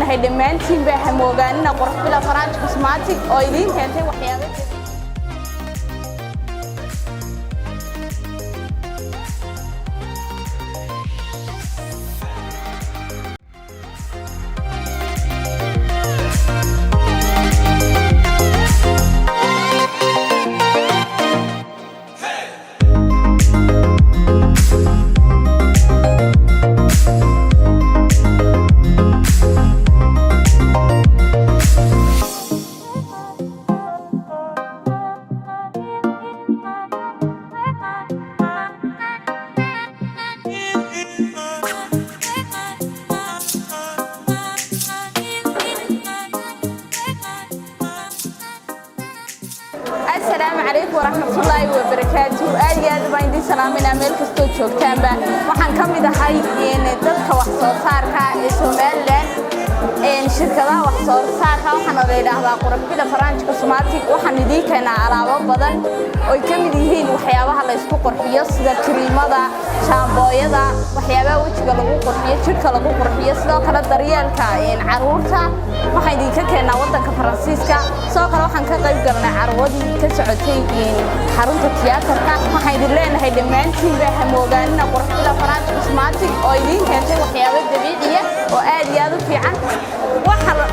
leenahay dhammaantiinba hamoogaanina Quruxbila Faranj Cosmetic oo idiin keentay waxyaabo. Asalaamu calaykum waraxmatullaahi wabarakaatu. Aad iyo aad baan idiin salaaminaa meel kastoo joogtaanba. Waxaan ka mid ahay dadka wax soo saarka ee Somaliland, shirkadaha wax soo saarka. Waxaana la yidhaahdaa Quruxbila Faranj Cosmetic. Waxaan idiin keenaa alaabo badan oy ka mid yihiin waxyaabaha la isku qurxiyo, sida kiriimada, shaambooyada, waxyaabaha wejiga lagu qurxiyo, jidhka lagu qurxiyo, sidoo kale daryeelka caruurta. Waxaan idinka keenaa waddanka Faransiiska. Sidoo kale waxaan ka qayb galnay carwadii ka socotay xarunta tiyaatarka. Waxaan idin leenahay dhammaantiinba hamoogaanina Quruxbila Faranj Cosmetic oo idiin keentay waxyaabo dabiiciya oo aad iyo aad u fiican.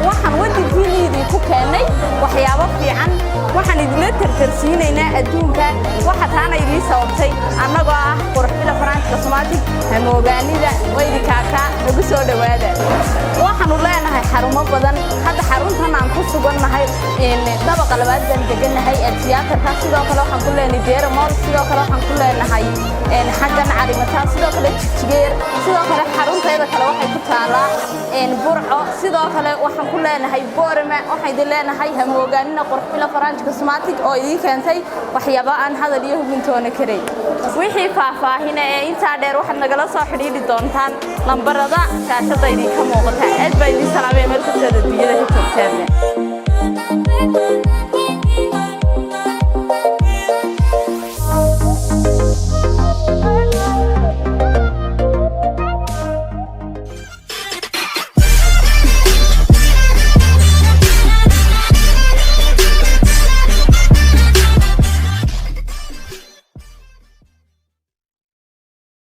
Waxaan waddankiina idinku keennay waxyaabo fiican. Waxaan idinla tartarsiinaynaa adduunka. Waxa taana idiin sababtay annagoo ah Quruxbila Faranj Cosmetic. Hamoogaanida waydikaakaa nagu soo dhowaada. Waxaanu leenahay xarumo badan. Hadda xaruntan aan ku sugannahay, dabaqa labaad baan degannahay ee tiyaatarka. Sidoo kale waxaan ku leenahay Deera Mall. Sidoo kale waxaan ku leenahay xaggan Calimataan, sidoo kale Jigjigeer. Sidoo kale xarunteeda kale waxay ku taalaa Burco. Sidoo kale waxaan ku leenahay Boorama. Waxaan idin leenahay hamoogaanina Quruxbila Faranj Cosmetic oo idiin keentay waxyaabo aan hadal iyo hubintoona karay. Wixii faahfaahina ee intaa dheer waxaad nagala soo xidhiidhi doontaan lambarada shaashadda idinka muuqata. Aad baa idiin salaamaya meel kastood adduunyada ka joogtaanba.